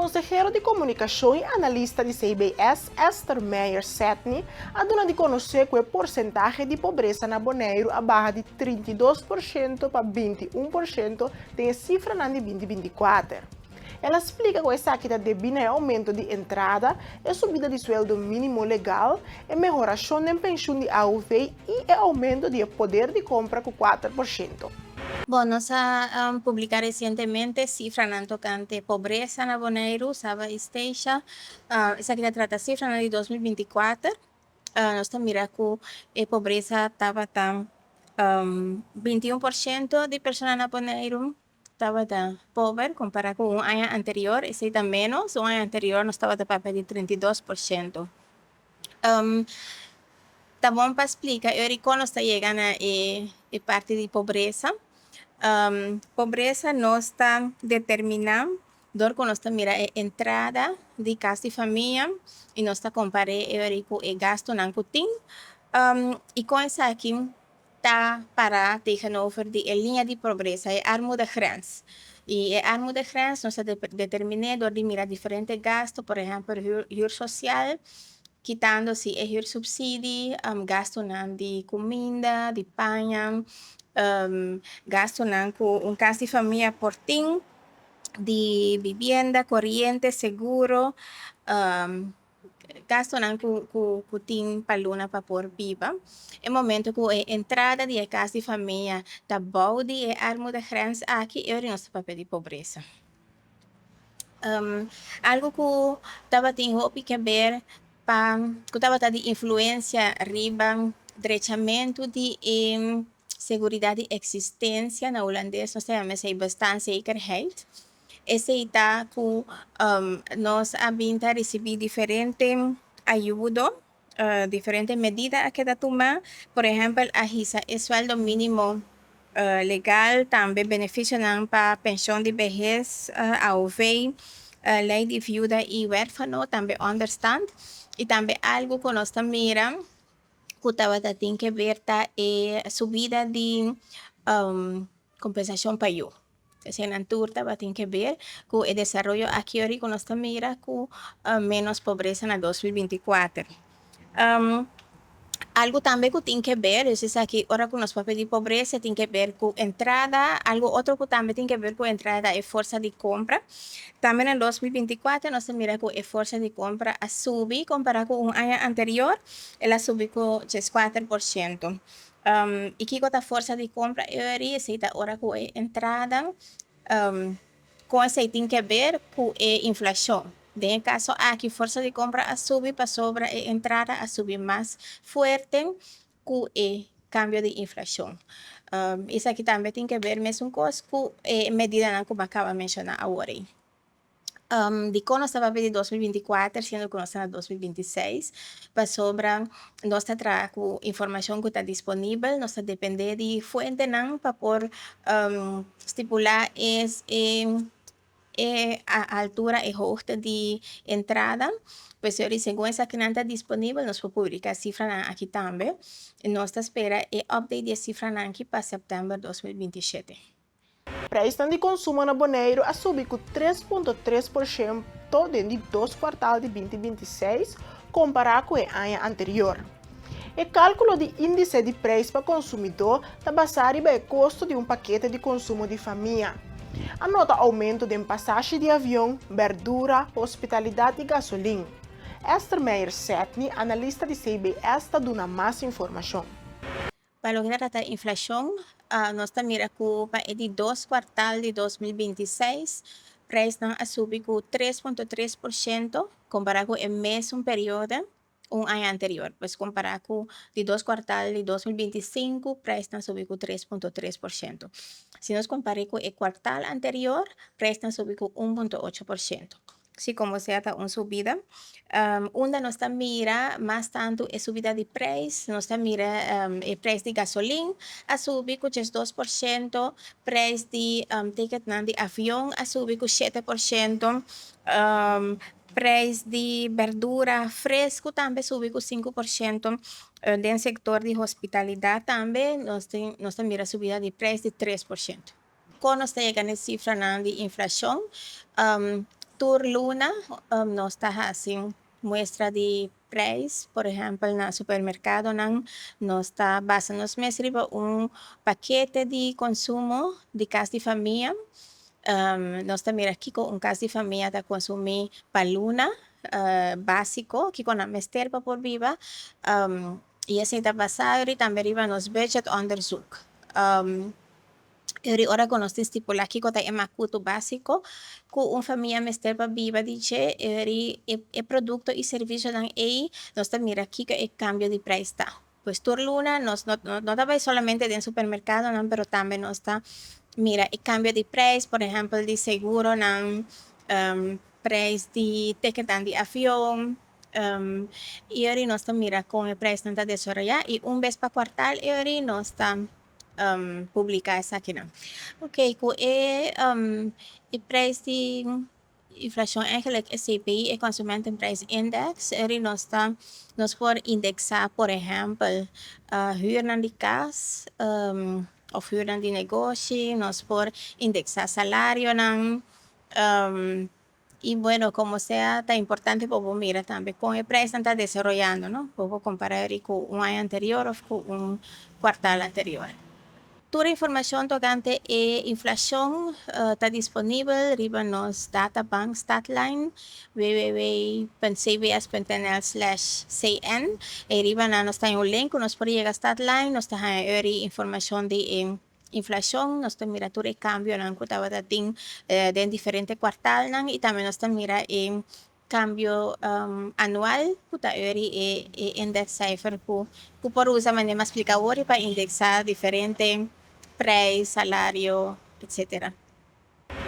Konsehero di komunikashon i analista di CBS, Esther Meijer Sedney, a duna di konosé ku e porsentahe di pobresa na Boneiru a baha di 32% pa 21% den e sifranan di 2024. El a splika ku esaki ta debí na e oumento di entrada, e subida di sueldo mínimo legal, e mehorashon den penshun di AOV i e oumento di e poder di kompra ku 4%. Bon, nos a publiká resientemente sifranan tokante pobresa na Boneiru, Saba i Statia. Esaki ta trata sifranan di 2024. Nos ta mira ku e pobresa tabata 21% di persona na Boneiru tabata pober kompará ku un aña anterior, esei ta ménos. Un aña anterior nos tabata papia di 32%. Ta bon pa splika e kon nos ta yega na e parti di pobresa. Pobresa nos ta determiná dor ku nos ta mira e entrada di kas di famia i nos ta kompar'é e ku e gastunan ku tin. I kon esaki ta pará tegenover di e liña di pobresa, e armoedegrens. I e armoedegrens nos ta determin'é dor di mira diferente gastu, por ehèmpel huur sosial, kitando si e huursubsidie, gastunan di kuminda, di paña, gastunan ku un kas di famia por tin, di bibienda, koriente, seguro, gastunan ku tin pa luna pa por biba. E momento ku e entrada di e kas di famia ta bou di e armoedegrens aki, e ora nos ta papia di pobresa. Algu ku tabatin hopi ke ber pa ku tabata di influensia riba drechamentu di e seguridat di eksistensia, na hulandes nos ta yama esei bestaanszekerheid. Esei ta ku nos a bin ta risibí diferente ayudo, diferente medida a keda tumá. Por ehèmpel, a hisa e suèldo mínimo legal, tambe benefisionan pa penshon di behes, AOV, lei di viuda i huérfano, tambe ònderstant. I tambe algu ku nos ta mira ku tabata tin ke ber ta e subida di kompensashon pa yu. Eseinan tur tabatin ke ber ku e desaroyo aki ori ku nos ta mira ku ménos pobresa na 2024. Algu tambe ku tin ke ber, dus esaki ora ku nos papia di pobresa tin ke ber ku entrada, algu otro ku tambe tin ke ber ku entrada ta e forsa di kompra. Tambe na 2024 nos ta mira ku e forsa di kompra a subi kompará ku un aña anterior, el a subi ku 14%. I kiko ta forsa di kompra e ori? Esei ta ora ku e entrada kon esei tin ke ber ku e inflashon. Den e kaso aki forsa di kompra a subi pasobra e entrada a subi mas fuerte ku e kambio di inflashon. Esaki tambe tin ke ber mesun kos ku e medidanan ku mi a kaba menshoná awor ei. Dikon nos ta papia di 2024 siendo ku nos ta na 2026? Pasobra nos ta traha ku informashon ku ta disponibel, nos ta dependé di fuentenan pa por stipulá e e altura, e hoogte di entrada. Pues segun esakinan ta disponibel nos por publiká sifranan aki tambe. Nos ta spera e update di e sifranan aki pa sèptèmber 2027. Preisnan di konsumo na Boneiru a subi ku 3,3% den di dos kuartal di 2026 kompará ku e aña anterior. E kálkulo di índise di preis pa konsumidó ta basá riba e kosto di un pakete di konsumo di famia. A nota oumento den pasashi di avion, berdura, hospitalidat i gasolin. Esther Meijer Sedney, analista di CBS, ta duna mas informashon. Pa loke ta trata inflashon, nos ta mira ku pa e di dos kuartal di 2026 preisnan a subi ku 3,3% kompará ku e mesun periodo un aña anterior. Pues kompará ku di dos kuartal di 2025 preisnan a subi ku 3,3%. Si nos kompar'é ku e kuartal anterior, preisnan a subi ku 1,8%. Si komo sea ta un subida. Unda nos ta mira mas tantu e subida di preis, nos ta mira e preis di gasolin a subi ku 12%, preis di ticketnan di avion a subi ku 7%, preis di berdura fresku tambe a subi ku 5%. Den sektor di hospitalidat tambe nos tin nos ta mira subida di preis di 3%. Kon nos ta yega na e sifranan di inflashon? Tur luna nos ta hasi muestra di preis, por ehèmpel na supermerkadonan nos ta basa nos mes riba un pakete di konsumo di kas di famia. Nos ta mira kiko un kas di famia ta konsumí pa luna básiko, kiko nan mester pa por biba. I esei ta basá tambe riba nos budgetonderzoek. I ora ku nos ta stipulá kiko ta e makutu básiko ku un famia mester pa biba di dje, e produkto i servisionan ei nos ta mira kiko e kambio di preis ta. Pues tur luna nos no no ta bai solamente den supermerkadonan, pero tambe nos ta mira e kambio di preis, por ehèmpel di seguronan, preis di ticketnan di avion, i ora nos ta mira kon e preisnan ta desaroyá i un bes pa kwartal e nos ta publiká esakinan. Oké, ku e preis di inflashon, eigenlijk e CPI, e Consumentenprijsindex, eri nos por indeksá, por ehèmpel, huurnan di kas òf huurnan di negoshi, nos por indeksá salarionan, i bueno, komo sea ta importante pa mira tambe kon e preisnan ta desaroyando, no? Por kompará ku un aña anterior òf ku un kwartal anterior. Tur informashon tokante e inflashon ta disponibel riba nos databank Statline, www.cbs.nl/cn. I riba nan nos tin un link ku nos por yega Statline, nos ta informashon di inflashon, nos ta mira tur e kambionan ku tabatin den diferente kwartalnan i tambe nos ta mira e kambio anual, ku ta e indexcijfer ku por usa manera mi a splika awor pa indeksá diferente preis, salario, etc.